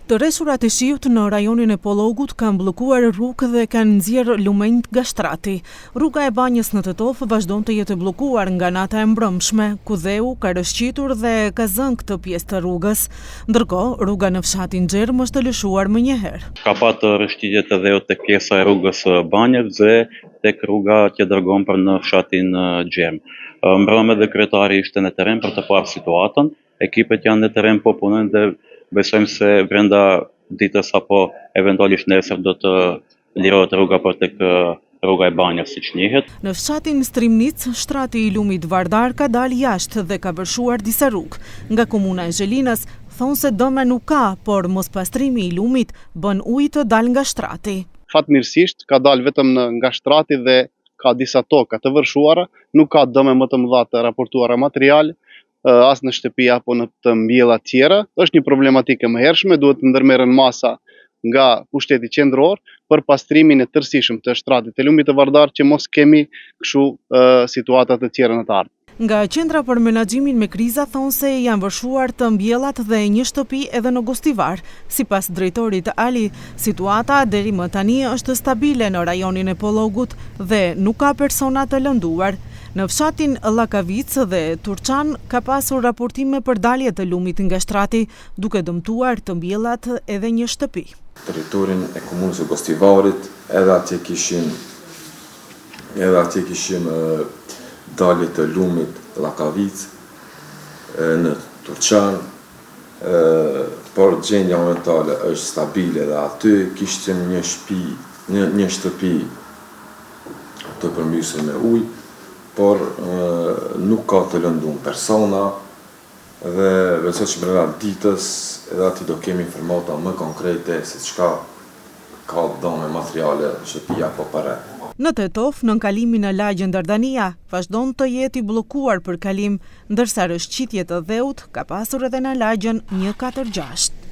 Të reshurat e shiut në rajonin e Pollogut kanë bllokuar rrugë dhe kanë nxjerrë lumenjtë nga shtrati. Rruga e Banjës në Tetovë vazhdon të jetë e bllokuar nga nata e mbrëmshme, ku dheu ka rrëshqitur dhe ka zënë këtë pjesë të rrugës. Ndërkohë, rruga në fshatin Xermë është lëshuar menjëherë. Ka patë rrëshqitje të dheut tek pjesa e rrugës së Banjës dhe tek rruga që dërgon për në fshatin Xermë. Mbrëmë edhe kryetari ishte në terren për të parë situatën. Ekipet janë në terren po punojnë dhe besojmë se brenda ditës apo eventualisht nesër do të lirohet rruga për tek rruga e Banjës siç njihet. Në fshatin Strimnicë, shtrati i lumit Vardar ka dalë jashtë dhe ka vërshuar disa rrugë. Nga komuna e Zhelinës, thonë se dëme nuk ka, por mospastrimi i lumit bën ujë të dalë nga shtrati. Fatmirësisht ka dalë vetëm në nga shtrati dhe ka disa toka të vërshuara, nuk ka dëme më të mëdha të raportuara materiale, as në shtëpi apo në të mbjella tjera. Është një problematikë e mëhershme, duhet të ndërmerren masa nga pushteti qendror për pastrimin e tërësishëm të shtratit të lumit të Vardar që mos kemi kështu situata të tjera në të ardhmen. Nga Qendra për Menaxhimin me Kriza thonë se janë vërshuar të mbjellat dhe një shtëpi edhe në Gostivar. Sipas drejtorit Ali, situata deri më tani është stabile në rajonin e Pollogut dhe nuk ka persona të lënduar. Në fshatin Llakavicë dhe Turçan ka pasur raportime për dalje të lumit nga shtrati, duke dëmtuar të mbjellat edhe një shtëpi. Territorin e komunës së Gostivarit, edhe atje kishim edhe atje kishim dalje të lumit Llakavicë në Turçan, por gjendja momentale është stabile dhe aty kishim një shpi, një një shtëpi të përmbysur me ujë, por nuk ka të lëndum persona dhe besoj që brenda ditës edhe aty do kemi informata më konkrete se çka ka dëme materiale shtëpia apo përreth. Në Tetovë, nënkalimi në lagjen Dardania vazhdon të jetë i bllokuar për kalim, ndërsa rrëshqitje të dheut ka pasur edhe në lagjen 146.